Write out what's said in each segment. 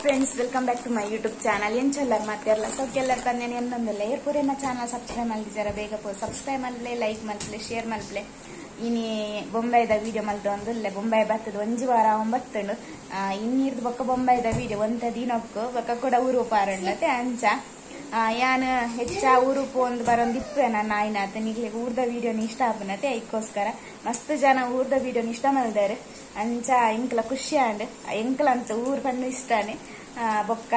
Friends, welcome back to my YouTube channel. ಎಂಚೆಲ್ಲರ್ ಮಾತೆರ್ಲ ಸೌಖ್ಯೆಲ್ಲರ್ ಪಂದೇನೆ ಎನ್ನೊಂದುಲ್ಲ ಏರ್ ಪೂರ ಚಾನಲ್ ಸಬ್ಸ್ಕ್ರೈಬ್ ಮಲ್ದಿಜಾರ ಬೇಗ ಪೋ ಸಬ್ಸ್ಕ್ರೈಬ್ ಮಲ್ಪ್ಲೆ, ಲೈಕ್ ಮಲ್ಪ್ಲೆ, ಶೇರ್ ಮಲ್ಪ್ಲೆ. ಇನಿ ಬೊಂಬೈದ ವಿಡಿಯೋ ಮಲ್ತೊಂದುಲ್ಲೆ. ಬೊಂಬೈ ಬತ್ತದ ಒಂಜಿ ವಾರ ಒಂಬತ್ತುಂಡು. ಇನ್ನೀರ್ದು ಬೊಕ್ಕ ಬೊಂಬೈದ ವಿಡಿಯೋ ಒಂತ ದಿನಕ್ಕು ಬೊಕ್ಕ ಕೂಡ ಊರು ಪಾರುಂಡತೆ ಅಂಚ ಯಾನ್ ಹೆಚ್ಚ ಊರು ಪೋಂದು ಬರೊಂದು ಇಪ್ಪೆ ನನ್ನ ಆಯ್ನಾತ ನಿಗ್ಲಿಗ್ ಊರ್ದ ವಿಡಿಯೋನ ಇಷ್ಟ ಆಪುನತೆ. ಐಕ್ಕೋಸ್ಕರ ಮಸ್ತ್ ಜನ ಊರ್ದ ವಿಡಿಯೋನ ಇಷ್ಟ ಮಲ್ದಾರೆ ಅಂಚ ಎಂಕ್ಲ ಖುಷಿ ಆಂಡ್. ಎಂಕ್ಲ ಅಂತ ಊರು ಪಂಡ ಇಷ್ಟಾನೆ. ಬೊಕ್ಕ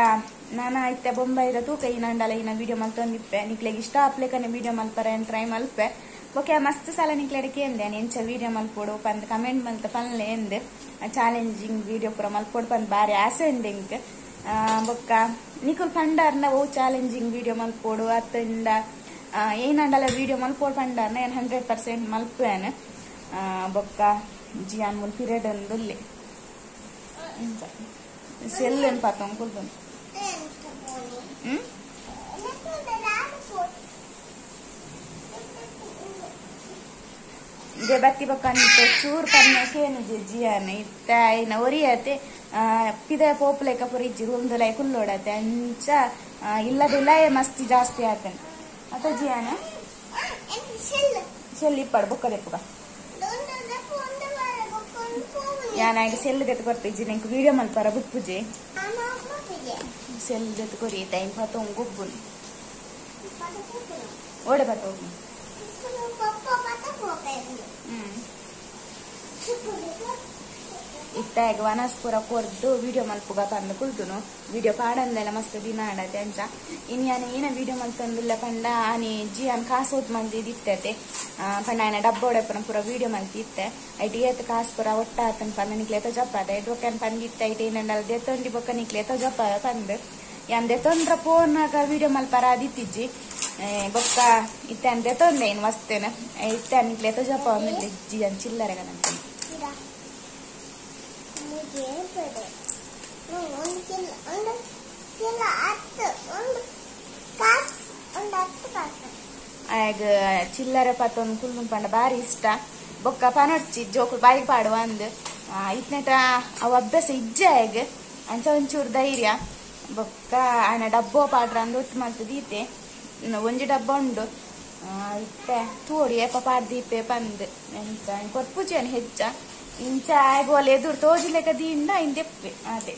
ನಾನ ಇತ್ತೆ ಬೊಂಬೈದ ತೂಕ ಈನಂಡಲ ಇನ್ನ ವಿಡಿಯೋ ಮಲ್ತೊಂದಿಪ್ಪೆ. ನಿಕ್ಲೆಗ್ ಇಷ್ಟ ಆಪ್ಲೆಕನೆ ವಿಡಿಯೋ ಮಲ್ಪರೆ ಟ್ರೈ ಮಲ್ಪೆ. ಬೊಕ್ಕ ಮಸ್ತ್ ಸಲ ನಿಕ್ಲೆಡ್ ಕೇಂದೆ ಎಂಚ ವಿಡಿಯೋ ಮಲ್ಪೊಡು ಪಂದ್ ಕಮೆಂಟ್ ಮಲ್ತ ಪನ್ಲೆ ಎಂದ್. ಚಾಲೆಂಜಿಂಗ್ ವಿಡಿಯೋ ಪೂರ ಮಲ್ಪೊಡು ಪಂದ್ ಬಾರಿ ಆಸೆ ಉಂಡು ಎಂಕ್. ಬೊಕ್ಕ ನಿಕುಲ್ ಪಂಡಾರ್ನ ಓ ಚಾಲೆಂಜಿಂಗ್ ವಿಡಿಯೋ ಮಲ್ಪೊಡು ಅತ್ತಂಡ ಏನಂಡಲ ವಿಡಿಯೋ ಮಲ್ಪೊಡು ಪಂಡಾರ್ನ ಏನ್ 100% ಮಲ್ಪೇನು. ಬೊಕ್ಕ ಜಿಯಾನ್ ಮುಲ್ ಪಿರಿಯಡ್ ಉಂದುಲ್ಲೆ ಸೆಲ್ ಪಾತೊಂದು ಕುಲ್ದೊಂದು. ಇದೇ ಬತ್ತಿ ಬೊಕ್ಕ ಚೂರು ಪನ್ನೆ ಜಿಯಾನ್ ಇತ್ತ ಐನ ಒರಿಯತೆ ಪಿದ ಪೋಪುಲೆಕ ಪೂರ ಇಜ್ಜಿ ರೂಮ್ದುಲಾಯಿ ಕುಲ್ಲೋಡತೆ ಅಂಚ ಇಲ್ಲದುಲಾಯ ಮಸ್ತಿ ಜಾಸ್ತಿ ಆತನೆ ಅತ ಜಿಯಾನ ಸೆಲ್ ಇಪ್ಪಾಡು ಬೊಕ್ಕ ದೆಪ್ಪುಗ ಯಾನಾಗ ಸೆಲ್ ದೆತ್ತು ಕೊರ್ಪಿಜ್ಜಿ ನಿಂಕ್ ವಿಡಿಯೋ ಮಲ್ಪರ ಬುಪ್ಪುಜಿ ಸೆಲ್ ದೆತ್ತು ಕೊರಿ ಟೈಮ್ ಪತೊಂಗ್ ಗೊಬ್ಬುನು ಓಡೆ ಪತೊಂಗು. ಇತ್ತಾಗ ವನಸ್ ಪೂರ ಕೊರ್ದು ವಿಡಿಯೋ ಮಲ್ಪುಗ ಪಂದ್ ಕುಲ್ದುನು. ವಿಡಿಯೋ ಪಾಡಂದೆಲ್ಲ ಮಸ್ತ್ ದಿನ ಆಡತೆ ಅಂಚ ಇನ್ ಯಾನ್ ಏನ ವಿಡಿಯೋ ಮಲ್ತೊಂದುಲ್ಲ ಪಂಡ ಆನಿ ಜಿಯಾನ್ ಕಾಸು ಒತ್ತು ಮಲ್ತಿದ್ದಿತ್ತತೆ ಪಂಡ ಆಯನ ಡಬ್ಬ ಒಡೆಪುನ ಪೂರ ವಿಡಿಯೋ ಮಲ್ತಿತ್ತೆ. ಐಟ್ ಏತ್ ಕಾಸು ಪೂರ ಒಟ್ಟ ಆತನ್ ಪಂದ್ ನಿಕ್ಲೆ ತೋಜಪ್ಪಾದ ಐಟ್ ಬೊಕ್ಕ ಪಂದಿತ್ತೆ. ಐಟ್ ಏನಂಡಲ ದೆತ್ತೊಂಡಿ ಬೊಕ್ಕ ನಿಕ್ಲೆ ತೋಜಪ್ಪಾದ ಪಂದ್ ಯಾನ್ ದೆತ್ತೊಂಡ್ರ ಪೋನಾಗ ವಿಡಿಯೋ ಮಲ್ಪರ ಅದಿತ್ತಿಜ್ಜಿ. ಬೊಕ್ಕ ಇತ್ತೆ ದೆತ್ತೊಂಡೆ ಏನು ವಸ್ತೇನ ಇತ್ತೆ ನಿಕ್ಲೆ ತೋಜಪ್ಪ ಜಿಯಾನ್ ಚಿಲ್ಲರೆ ಗನಂತ. ಆಗ ಚಿಲ್ಲರೆ ಪತ್ತೊಂದು ಕುಲ್ಲು ಪಂಡ ಬಾರಿ ಇಷ್ಟ. ಬೊಕ್ಕ ಪನೊಡ್ಚಿ ಜೋಕುಲು ಬಾಯಿಗೆ ಪಾಡುವ ಅಂದ್ ಇತ್ನೆಟ ಅವು ಅಭ್ಯಾಸ ಇಜ್ಜೆ ಆಗ ಅಂಚ ಒಂಚೂರು ಧೈರ್ಯ. ಬೊಕ್ಕ ಆಯನ ಡಬ್ಬೋ ಪಾಡ್ರ ಅಂದ್ ಒಟ್ಟು ಮಲ್ತದ ಈತೆ ಒಂಜಿ ಡಬ್ಬ ಉಂಡು ಇತ್ತೆ ತೋಡಿ ಏಪ ಪಾಡ್ದೀಪೆ ಪಂದ್ ಎಂತ ಕೊರ್ಪುಜಿ ಹೆಚ್ಚ ಇಂಚ ಆಗ ಒಲೆ ಎದುರು ತೋಜಿಲೆಕ ದಿಂಡ ಇಂದೆಪ್ಪೆ ಅದೇ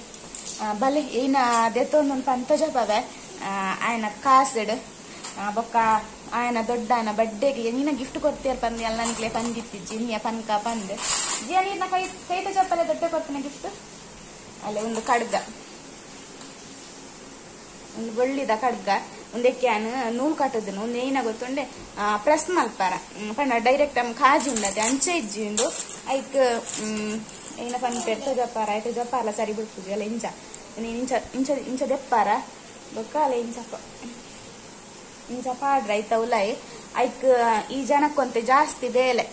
ಬಲೆ ಏನ ದೆತ್ತೊಂದೊಂದು ಪಂತ ಜಪವೆ ಆಯನ ಕಾಸುಡು. ಬೊಕ್ಕ ಆಯನ ದೊಡ್ಡ ಆಯನ ಬಡ್ಡೆಗೆ ನೀನ ಗಿಫ್ಟ್ ಕೊಡ್ತೀರ ಪಂದ್ ಎಲ್ಲ ನಿಕ್ಲೆ ಪಂದಿತ್ತಿಜ್ಜಿ ನೀಯ ಪನ್ಕ ಪಂದ್ ಜಿಯ ನೀರ್ನ ಕೈ ಕೈತ ಜಪಲೆ ದೊಡ್ಡ ಕೊಡ್ತೀನಿ ಗಿಫ್ಟ್. ಅಲ್ಲೇ ಒಂದು ಖಡ್ಗ, ಒಂದು ಬೊಳ್ಳಿದ ಖಡ್ಗ ಒಂದಕ್ಕೆ ನೂಲು ಕಟ್ಟದನು ಒಂದು ಏನ ಗೊತ್ತುಂಡೆ ಪ್ರೆಸ್ ಮಲ್ಪಾರ ಪಂಡ ಡೈರೆಕ್ಟ್ ಅಮ್ ಕಾಜಿ ಉಂಡತೆ ಅಂಚೆ ಇಜ್ಜಿ ಉಂಡು ಐಕ್ ಏನ ಪನ್ಪೆರ್ ತೋಜಪ್ಪಾರ ಐತೆ ಜಪ್ಪಾರಲ ಸರಿ ಬಿಡ್ಪುಜಿ ಅಲ್ಲ ಇಂಚ ಇಂಚ ಇಂಚ ಇಂಚ ದೆಪ್ಪಾರ ಬೊಕ್ಕ ಅಲ್ಲ ಇಂಚ ಇಂಚ ಪಾಡ್ರ ಐತ ಉಲಾಯಿ ಐಕ್ ಈ ಜನಕ್ಕೊಂತೆ ಜಾಸ್ತಿ ಬೇಲೆ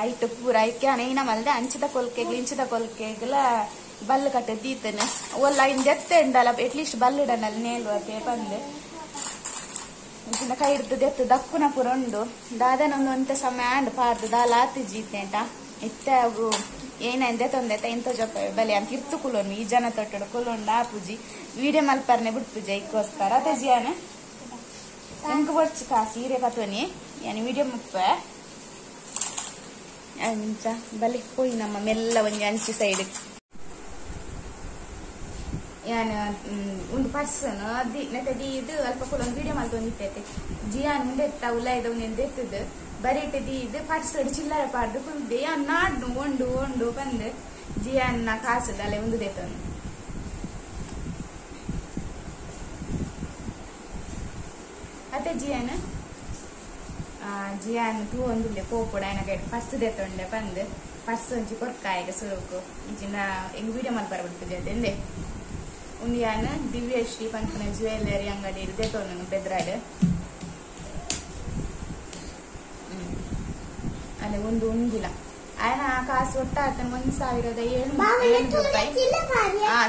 ಐಟ್ ಪೂರ ಐಕೆ ಏನ ಮಲ್ದೆ ಅಂಚದ ಕೊಲ್ಕೆಗ್ಲ ಇಂಚದ ಕೊಲ್ಕೆಗ್ಲ ಬಲ್ಲು ಕಟ್ಟೆ ದೀತನೆ ಒಲ್ಲ ಇನ್ ದೆತ್ತೆ ಉಂಡಲ್ಲ ಅಟ್ಲೀಸ್ಟ್ ಬಲ್ಲಿಡನಲ್ಲ ನೇಲ್ವತೆ ಪಂದ್ ಕೈ ಹಿಡ್ದು ದೆತ್ತು ದಕ್ಕುನ ಪೂರ ಉಂಡು ದಾದನ ಒಂದು ಒಂತೆ ಸಮಯ ಆಂಡ್ ಪಾರ್ದು ದಾಲ ಆತಿ ಜೀತೇಟ ಇತ್ತೆ ಅವು ಏನಂದೆ ತೊಂದೆತ ಎಂತ ಜೊತೆ ಬಲೆ ಅಂತ ಇರ್ತು ಕುಲೋನು ಈ ಜನ ತೊಟ್ಟಡು ಕುಲೋಂಡು ಆಪುಜಿ ವಿಡಿಯೋ ಮಲ್ಪರ್ನೆ ಬಿಡ್ಪುಜಿ ಐಕ್ಕೋಸ್ಕರ ಅದೇ ಜಿಯಾನ ಎಂಕ್ ಬೊರ್ಚಿ ಕಾಸು ಹೀರೆ ಪತೋನಿ ಯಾನ್ ವಿಡಿಯೋ ಮುಪ್ಪ ಅಂಚ ಬಲೆ ಪೋಯಿ ನಮ್ಮ ಮೆಲ್ಲ ಒಂಜಿ ಅಂಚಿ ಸೈಡ್ ಯಾನ್ ಒಂದು ಪರ್ಸನ್ ಅದಿ ನೆತ್ತ ದೀದ್ ಅಲ್ಪ ಕುಲೊಂದು ವಿಡಿಯೋ ಮಲ್ತೊಂದಿತ್ತೈತೆ. ಜಿಯಾನ್ ಉಂದೆತ್ತ ಉಲಾಯ್ದ ಉಂದೆಂದು ಎತ್ತದ ಬರಿಟ್ ದೀದ್ ಪರ್ಸ್ ಚಿಲ್ಲರೆ ಪಾಡ್ದು ಕುಲ್ದೆ ಯಾನ್ ನಾಡ್ನು ಒಂಡು ಒಂಡು ಬಂದ್ ಜಿಯಾನ್ನ ಕಾಸುದ ಅಲ್ಲೇ ಒಂದು ದೆತ್ತೊಂದು. ಅತ್ತೆ ಜಿಯಾನ್ ಜಿಯಾನ್ ತೂ ಒಂದುಲ್ಲೆ ಪೋಪುಡ ಆಯನ ಕೈಟ್ ಪರ್ಸ್ ದೆತ್ತೊಂಡೆ ಪಂದ್ ಪರ್ಸ್ ಒಂಜಿ ಕೊರ್ಕಾಯಗ ಸುರುಕು ಇಂಚಿನ ಎಂಗ್ ವಿಡಿಯೋ ಮಲ್ಪರ ಬಿಡ್ಪುಜಿ ಅತೆಂದೆ. ಉಂದು ದಿವ್ಯಶ್ರೀ ಪನ್ಪುನ ಜ್ಯುವೆಲ್ಲರಿ ಅಂಗಡಿ ದೆತ್ತೊಂದು ಬೆದ್ರಾಡ್ ಅಲ್ಲೇ ಒಂದು ಉಂಗಿಲ ಆಯನ ಕಾಸು ಒಟ್ಟಾತನ 1700 ರೂಪಾಯಿ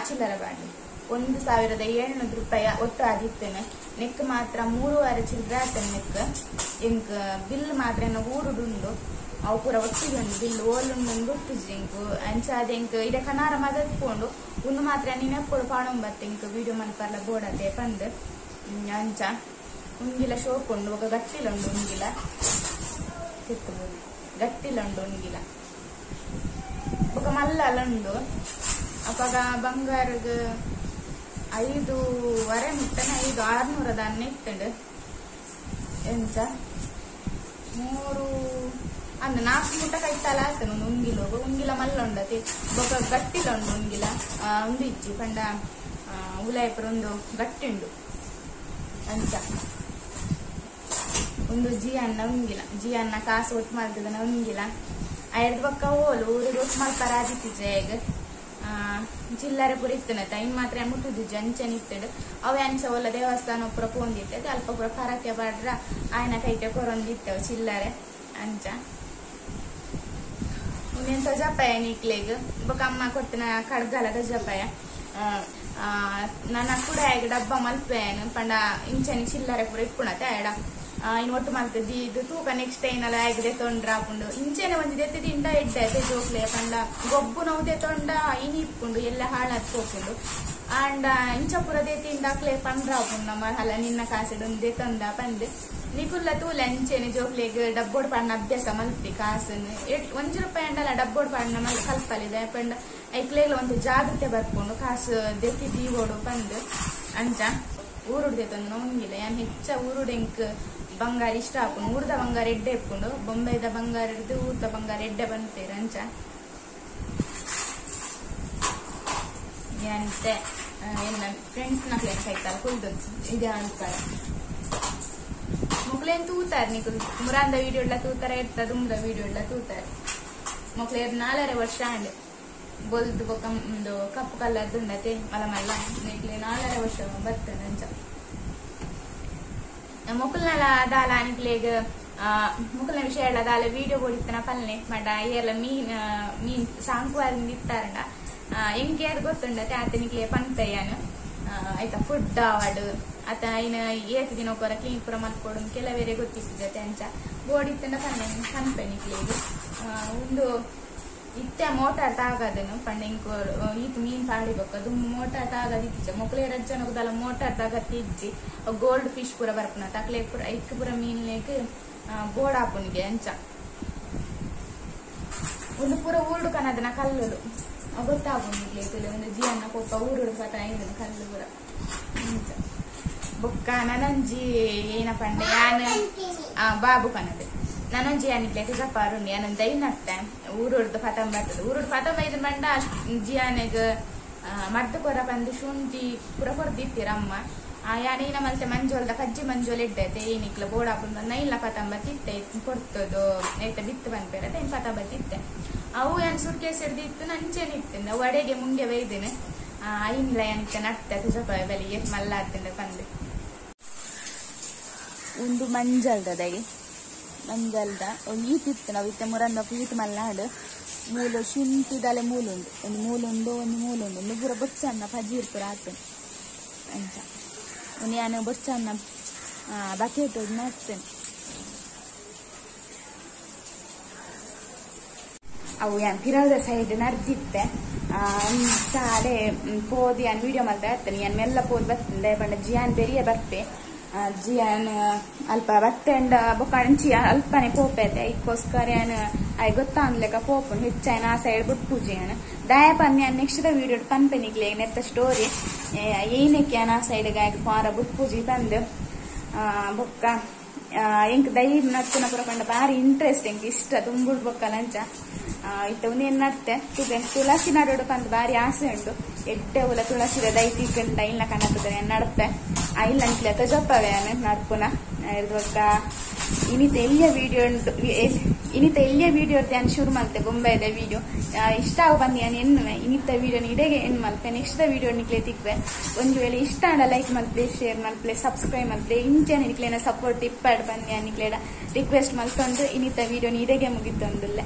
ಚಿಲ್ಲರೆ ಬಾಡಿ 1700 ರೂಪಾಯಿ ಒಟ್ಟು ಆದಿತ್ತೇನೆ. ನೆಕ್ ಮಾತ್ರ 3.5 ಚಿಲ್ಲರೆ ಆತನ ನೆಕ್. ಎಂಕ್ ಬಿಲ್ ಮಾತ್ರ ಎನ್ನ ಊರುಡುಂಡು, ಅವು ಪೂರ ಒಟ್ಟಿಗೆ ಉಂಡು ಬಿಲ್ ಓಲುಂಡು ಗೊತ್ತಿಜ್ಜಿ ಎಂಕು. ಅಂಚ ಅದ ಎಂಕ್ ಇಡೆ ಕನಾರ ಮದತ್ಕೊಂಡು ಉಂದು ಮಾತ್ರ ನೆನಪೊಡು ಪಾಡೊಂಬತ್ತೆ ಎಂಕ್ ವಿಡಿಯೋ ಮನ್ಪರ್ಲ ಬೋಡತೆ ಪಂದ್. ಅಂಚ ಉಂಗಿಲ ಶೋಕ್ ಉಂಡು, ఒక ಗಟ್ಟಿಲ ಉಂಡು ಉಂಗಿಲ ತಿತ್ತು ಗಟ್ಟಿಲ ಉಂಡು ಉಂಗಿಲ ಬೊಕ ಮಲ್ಲ ಉಂಡು. ಅಪಗ ಬಂಗಾರಗ್ 5.5 ಮುಟ್ಟನೆ 5,600 ದಾನ್ನೆ ಇತ್ತಂಡು. ಎಂಚ 3 ಅಂದ್ 4 ಮುಟ್ಟ ಕೈತಾಲ ಆತನ ಒಂದು ಉಂಗಿಲ ಉಂಗಿಲ ಮಲ್ಲ ಉಂಡತಿ ಬೊಕ ಗಟ್ಟಿಲ ಉಂಡು ಉಂಗಿಲ ಉಂದು ಇಜ್ಜಿ ಪಂಡ ಉಲಾಯಪುರ ಒಂದು ಗಟ್ಟಿ ಉಂಡು. ಅಂಚ ಒಂದು ಜಿ ಅನ್ನ ಉಂಗಿಲ ಜಿ ಅನ್ನ ಕಾಸು ಒಟ್ಟು ಮಲ್ತದನ ಉಂಗಿಲ ಐದು ಬೊಕ್ಕ ಓಲು ಊರಿಗೆ ಒಟ್ಟು ಮಲ್ಪರ ಆದಿತ್ತಿಜ ಚಿಲ್ಲರೆ ಪೂರ ಇತ್ತನತ ಇನ್ ಮಾತ್ರ ಮುಟ್ಟುದಿಜ್ಜಿ ಅಂಚನೆ ಇತ್ತಂಡು. ಅವು ಅಂಚ ಒಲ್ಲ ದೇವಸ್ಥಾನ ಪೂರ ಪೋಂದಿತ್ತೆ ಅಲ್ಪ ಪೂರ ಪರಕೆ ಬಾಡ್ರ ಆಯನ ಕೈಟೆ ಕೊರೊಂದಿತ್ತವು ಚಿಲ್ಲರೆ. ಅಂಚ ಇನ್ನೇನು ತಜಪಾಯ ನಿಕ್ಲೆಗ್ ಬೊಕ ಅಮ್ಮ ಕೊಡ್ತಿನ ಕಡ್ಗಲ ತಜಪಾಯ ನನ್ನ ಕೂಡ ಡಬ್ಬ ಮಲ್ಪೇನು ಪಂಡ ಇಂಚನೆ ಚಿಲ್ಲರೆ ಪೂರ ಇಪ್ಪುಣತೆ ಆಯಡ ಇನ್ನು ಒಟ್ಟು ಮಲ್ತದಿ ಇದು ತೂಕ ನೆಕ್ಸ್ಟ್ ಟೈನಲ್ಲ ಆಗಿದೆ ತೊಂಡ್ರ ಹಾಕೊಂಡು ಇಂಚೆನೆ ಒಂಜಿ ದೆತ್ತಿ ತಿಂಡ ಎಡ್ಡೆ ಐತೆ ಜೋಕ್ಲೆ ಪಂಡ ಗೊಬ್ಬು ನೋವು ತೊಂಡ ಇನಿ ಇಪ್ಪುಂಡು ಎಲ್ಲ ಹಾಳಾದ್ ಪೋಪುಂಡು. ಆಂಡ ಇಂಚ ಪೂರ ತಿಂಡ ಅಕ್ಲೆ ಪಂಡ್ರ ಹಾಪುಂಡು ನಮ್ಮ ಅಲ್ಲ ನಿನ್ನ ಕಾಸಿಡು ಒಂದೇ ತಂದ ಪಂದ್ ನಿಕುಲ್ಲ ತೂಲೆ ಅಂಚೆನೆ ಜೋಕ್ಲೆಗ್ ಡಬ್ಬೋಡ್ ಪಾಡ್ನ ಅಭ್ಯಾಸ ಮಲ್ಪಿ ಕಾಸನ್ನು 1 ರೂಪಾಯಿ ಅಂಡಲ್ಲ ಡಬ್ಬೋಡ್ ಪಾಡ್ನ ಮಲ್ ಕಲ್ಪಲಿದೆ ಪಂಡ ಐಕ್ಲೇಗ್ಲ ಒಂದು ಜಾಗ್ರತೆ ಬರ್ಕೊಂಡು ಕಾಸು ದೆತ್ತಿ ದೀವೋಡು ಪಂದ್. ಅಂಚ ಊರುಡ್ದೆ ತಂದು ಉಂಗಿಲ್ಲ ಯಾನ್ ಹೆಚ್ಚ ಊರುಡು ಎಂಕ್ ಬಂಗಾರ ಇಷ್ಟ ಹಾಕೊಂಡು ಊರ್ದ ಬಂಗಾರ ಎಡ್ಡೆ ಇಪ್ಕೊಂಡು ಬೊಂಬೈದ ಬಂಗಾರ ಹಿಡಿದು ಊರ್ದ ಬಂಗಾರ ಎಡ್ಡೆ ಬಂತೇರ. ಅಂಚ ಅಂತೆ ಎಲ್ಲ ಫ್ರೆಂಡ್ಸ್ ನಕ್ಲೇನ್ ಕೈತಾರ ಕುಲ್ದು ಇದೆ ಅನ್ಪಾರ ಮೊಕ್ಲೇನ್ ತೂತಾರೆ ನಿಕುಲ್ ಮುರಾಂದ ವಿಡಿಯೋ ಎಲ್ಲ ತೂತಾರೆ ಇರ್ತ ದುಮ್ದ ವಿಡಿಯೋ ಎಲ್ಲ ತೂತಾರೆ. ಮೊಕ್ಲೆ 4.5 ವರ್ಷ ಆಂಡ್ ಬೊಲ್ದು ಬೊಕ್ಕ ಒಂದು ಕಪ್ಪು ಕಲರ್ದು ಉಂಡತೆ ಮಲ್ಲ ಮಲ್ಲ ನಿಕ್ಲೆ 4.5 ವರ್ಷ ಬರ್ತದೆ. ಅಂಚ ಮೊಕಲ್ನಲ ದಾಲ ನಿಕ್ಲೆಗ್ ಮೊಕಲ್ನ ವಿಷಯ ಎಲ್ಲ ದಾಲ ವಿಡಿಯೋ ಬೋಡಿತ್ತನ ಪಲ್ನೆ ಮಡ ಏರ್ಲ ಮೀನ್ ಮೀನ್ ಸಾಂಕುವಾರಿಂದ ಇತ್ತಾರಂಡ ಎಂಕೇರ್ ಗೊತ್ತುಂಡತೆ ಆತ ನಿಕ್ಲೆ ಪಂತಯ್ಯಾನು ಆಯ್ತಾ ಫುಡ್ ಆವಾಡು ಆತ ಇನ್ನ ಏತ್ ದಿನ ಪೂರ ಕ್ಲೀನ್ ಪೂರ ಮಲ್ಪೊಡು ಕೆಲವೇರೆ ಗೊತ್ತಿತ್ತಿದ್ದತೆ. ಅಂಚ ಬೋಡಿತ್ತನ ಪನ್ನೆ ಪನ್ಪೆ ನಿಕ್ಲೆಗ್ ಒಂದು ಇತ್ತೆ ಮೋಟಾರ್ ತಾಗದನು ಪಂಡ ಇಂಕು ಈತ್ ಮೀನ್ ಪಾಡಿಬೊಕ್ಕ ದುಮ್ಮು ಮೋಟಾರ್ ತಾಗದ ಇಜ್ಜ ಮೊಕ್ಲೆ ರಜ್ಜನ ಮೋಟಾರ್ ತಾಗತ್ತಿ ಇಜ್ಜಿ ಗೋಲ್ಡ್ ಫಿಶ್ ಪೂರ ಬರ್ಪುನ ತಕ್ಲೆ ಪೂರ ಐಕ್ ಪೂರ ಮೀನ್ಲೇಕ್ ಬೋರ್ಡ್ ಆಪುನಿಗೆ. ಅಂಚ ಒಂದು ಪೂರ ಊರುಡು ಕನದನ ಕಲ್ಲುಲು ಗೊತ್ತಾಪುನಿಗೆ ಒಂದು ಜಿಯನ್ನ ಕೊಪ್ಪ ಊರುಡು ಪತ ಇದನ್ನು ಕಲ್ಲು ಪೂರ. ಅಂಚ ಬೊಕ್ಕ ನನಂಜಿ ಏನ ಪಂಡೆ ಯಾನ್ ಬಾಬು ಕನದೆ ನನೊಂಜಿ ಯಾನಿಕ್ಲೆ ಜಪಾರುಂಡು ಯಾನೊಂದು ದೈ ನತ್ತೆ ಊರುಡ್ದು ಪತಂಬ ಬರ್ತದೆ ಊರುಡು ಪತಂಬ ಇದನ್ ಬಂಡ ಜಿಯಾನೆಗ್ ಮದ್ದು ಕೊರ ಬಂದು ಶುಂಠಿ ಪೂರ ಕೊರ್ದಿತ್ತೀರಮ್ಮ ಯಾನೇನ ಮಲ್ತೆ ಮಂಜೋಲ್ದ ಕಜ್ಜಿ ಮಂಜೋಲ್ ಎಡ್ಡೈತೆ ಏನಿಕ್ಲ ಬೋಡಾಪುಂಡು ನೈಲ ಪತಂಬ ತಿತ್ತೆ ಕೊಡ್ತದು ಐತ ಬಿತ್ತು ಬಂದ್ಬೇರೆ ಏನ್ ಪತಂಬ ತಿತ್ತೆ ಅವು ಯಾನ್ ಸುರ್ಕೇಸ್ ಹಿಡ್ದಿತ್ತು ನಂಚೇನೆ ಇತ್ತಿಂದ ವಡೆಗೆ ಮುಂಗೆ ಬೈದೇನೆ ಐನ್ಲ ಯಾನಿಕ್ಕೆ ನಟ್ಟೆ ತುಜಪ ಬಲಿಗೆ ಮಲ್ಲ ಆತಿಂದ ಪಂದೆ ಒಂದು ಮಂಜಲ್ದದಾಗೆ ಮಂಜಲ್ದ ಒಂದು ಈತಿತ್ತು ನಾವು ಇತ್ತೆ ಮುರಂದ ಈತ್ ಮಲ್ನಾಡು ಮೂಲ ಶುಂಠಿದಲೆ ಮೂಲುಂಡು ಒಂದು ಮೂಲುಂಡು ಒಂದು ಮೂಲುಂಡು ಒಂದು ಪೂರ ಬೊಚ್ಚನ್ನ ಪಜೀರ್ ಪೂರ ಆತು ಅಂಚ ಒಂದು ಯಾನು ಬೊಚ್ಚನ್ನ ಬಕೆಟ್ ನಡ್ತೇನೆ. ಅವು ಯಾನ್ ಪಿರಲ್ದ ಸೈಡ್ ನಡ್ದಿತ್ತೆ ಅಂಚಾಡೆ ಪೋದು ಯಾನ್ ವಿಡಿಯೋ ಮಲ್ತಾ ಇರ್ತೇನೆ ಯಾನ್ ಮೆಲ್ಲ ಪೋದು ಬರ್ತೇನೆ ಪಂಡ ಜಿಯಾನ್ ಬೆರಿಯ ಬರ್ಪೆ ಜಿಯಾನ್ ಅಲ್ಪ ಬತ್ತೆಂಡ ಬೊಕ್ಕ ಅಂಚಿ ಅಲ್ಪನೆ ಪೋಪೈತೆ ಐಕ್ಕೋಸ್ಕರ ಯಾನ್ I ಗೊತ್ತಾನ್ಲೆಕ್ಕ ಪೋಪುನು ಹೆಚ್ಚಾಯ್ನ ಆ ಸೈಡ್ ಬುಟ್ಪು ಜಿಯಾನ್ ದಯ ಪನ್ನೆ ಯಾನ್ ನೆಕ್ಸ್ಟ್ the video ಪನ್ಪೆ ನಿಕ್ಲೆ ನೆತ್ತ ಸ್ಟೋರಿ ಏನಕ್ಕೆ ಯಾನ್ ಆ ಸೈಡ್ ಗಾಯಕ ಪಾರ ಬುಟ್ಪೂಜಿ ಪಂದ್ ಬೊಕ್ಕ ಎಂಕ್ ದೈ ನಡ್ತುನ ಪೂರ ಪಂಡ ಬಾರಿ ಇಂಟ್ರೆಸ್ಟ್ ಎಂಕ್ ಇಷ್ಟ ತುಂಬುಡ್ ಬೊಕ್ಕ ಲಂಚ ಇತ್ತ ಉಂದೇನ್ ನಡ್ತೆ ತುಗೆ ತುಳಸಿ ನಡೋಡು ಪಂದ್ ಬಾರಿ ಆಸೆ ಉಂಟು ಎಡ್ಡೆ ಉಲ ತುಳಸಿದ ದೈ ತೀಕಂಡ ಇಲ್ಲ ಕನತದ ನಡ್ತೆ ಐಲ್ಲ ಅಂಕ್ಲೆ ತಜಪ್ಪವೆ ನಡ್ಪುನ ಬೊಕ್ಕ ಇನಿತ ಎಲ್ಲಿಯ ವಿಡಿಯೋ ಉಂಟು ಇನಿತ ಎಲ್ಲಿಯ ವಿಡಿಯೋ ಯಾನ್ ಶುರು ಮಲ್ತೆ ಬೊಂಬೈದ ವಿಡಿಯೋ ಇಷ್ಟ ಆಗ ಬಂದು ಯಾನ್ ಎನ್ನುವೆ ಇನಿತ ವಿಡಿಯೋ ಇಡೆಗೆ ಎನ್ ಮಲ್ಪೆ ನೆಕ್ಸ್ಟ್ ವಿಡಿಯೋ ನಿಕ್ಲೆ ತಿಕ್ವೆ ಒಂದು ವೇಳೆ ಇಷ್ಟ ಆಂಡ ಲೈಕ್ ಮಲ್ಪೆ ಶೇರ್ ಮಲ್ಪೆ ಸಬ್ಸ್ಕ್ರೈಬ್ ಮಲ್ಪೆ ಇಂಚೆ ನಿಕ್ಲೇನ ಸಪೋರ್ಟ್ ಇಪ್ಪಾಡ್ ಬಂದು ಯಾನ್ ನಿಕ್ಲೇಡ ರಿಕ್ವೆಸ್ಟ್ ಮಲ್ತೊಂದು ಇನಿತ ವಿಡಿಯೋ ಇಡೆಗೆ ಮುಗಿತೊಂದುಲ್ಲೆ.